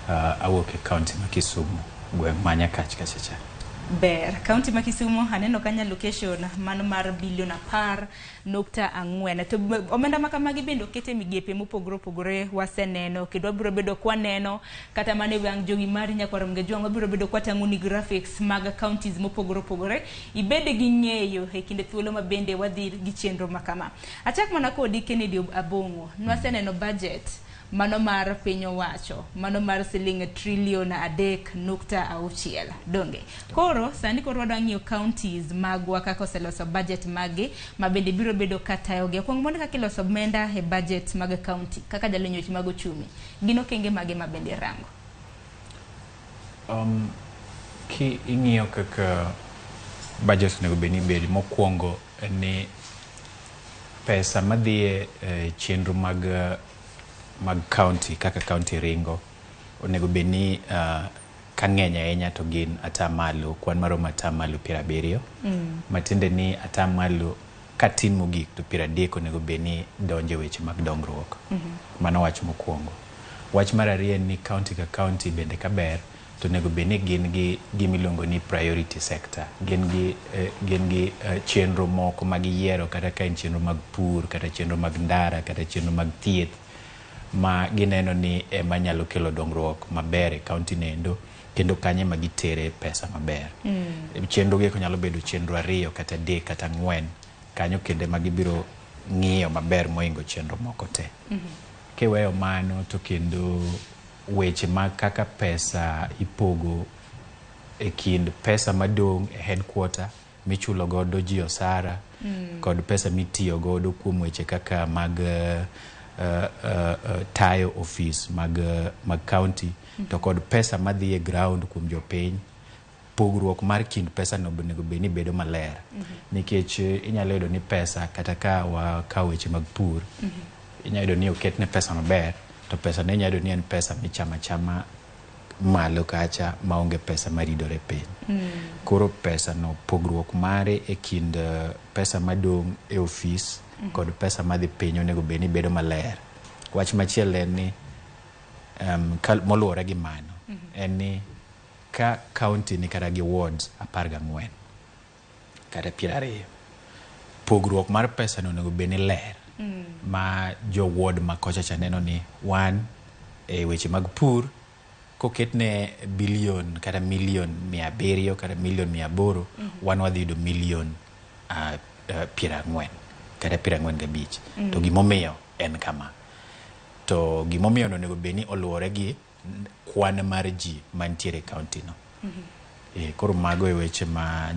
Awuok e county ma Kisumu, gweng' ma Nyakach kacha cha. Ber. County ma Kisumu aneno kanya location mano mar bilion 10.4. To omenda ma kamagi bende oket e migepe mopogore opogore waseneno kendo wabiro bedo kwaneno kata mana e wang' jowi mari nyakwar Mgejwang' wabiro bedo kwatang'oni graphics mag counties mopogore opogore ibed gi ng'eyo e kinde thuolo ma bende wadhi gi chenro ma kama. Achak mana kodi Kennedy Abong'o. Nwaseneno budget mano mar piny owacho mano mar siling trilion 3.6 donge koro sani koro wadwa ng'iyo counties magwa kaka oseloso budget maggi ma bende biro bedo ka tayogi okwongo mondo kaka iloso omenda e budget mag county kaka jalony weche mag ochumi gin okenge mage ma bende rango? Ki ing'iyo kaka budget onego bed ni bed, mokwongo en ni pesa madhi e chenro mag county kaka county ringo onego bed ni ka ng'eny ahinya to gin atamalo kwan maromo 70%. Matiende ni atamalo katin mogik to 30 onego bed ni donjo e weche mag dongruok. Mano wach mokwongo. Wach mar ariyo en ni county ka county bende kaber to onego bed ni gin gi gimiluongo ni priority sector. Gin gi chenro moko ma giyiero, kata ka en chenro mag pur, kata chenro mag ndara, kata chenro mag thieth ma gineno ni ema nyalo kelo dongruok maber e county nendo kendo kanyo ema gitere pesa maber. Chenro gi nyalo bedo chenro ariyo kata adek kata ang'wen, kanyo kendo ema gibiro ng'iyo maber mohingo chenro moko te. Kiweyo mano to kendo weche mag kaka pesa ipogo e kind pesa madong' e headquarter michulo godo ji osara kod pesa mitiyo godo kuom weche kaka mag tayo ofis mag county to kod pesa madhi e ground kuom jopiny, pogruok mar kind pesa no onego bed ni bedo maler nikech inyalo yudo ni pesa, kata ka wakawo weche mag pur, inyalo yudo ni oketne pesa maber to pesa no inyalo yudo ni en pesa michamo achama malo kacha maonge pesa maridore piny. Koro pesa no, pogruok mare e kind pesa madong' e ofis kod pesa madhi piny onego bed ni bedo maler. Wach machielo en ni moluwore gi mano en ni ka county ni kata gi wards 14 kata 20, pogruok mar pesa no onego bed ni ler ma jo ward ma kocha cha neno ni wan e weche mag pur koketne bilion kata milion 700 kata milion 800, wan wadhi yudo milion 40 kata 45. To gimomiyo en kama, to gimomiyo no onego bed ni oluwore gi kwan mar ji mantiere e county no. Koro mago e weche ma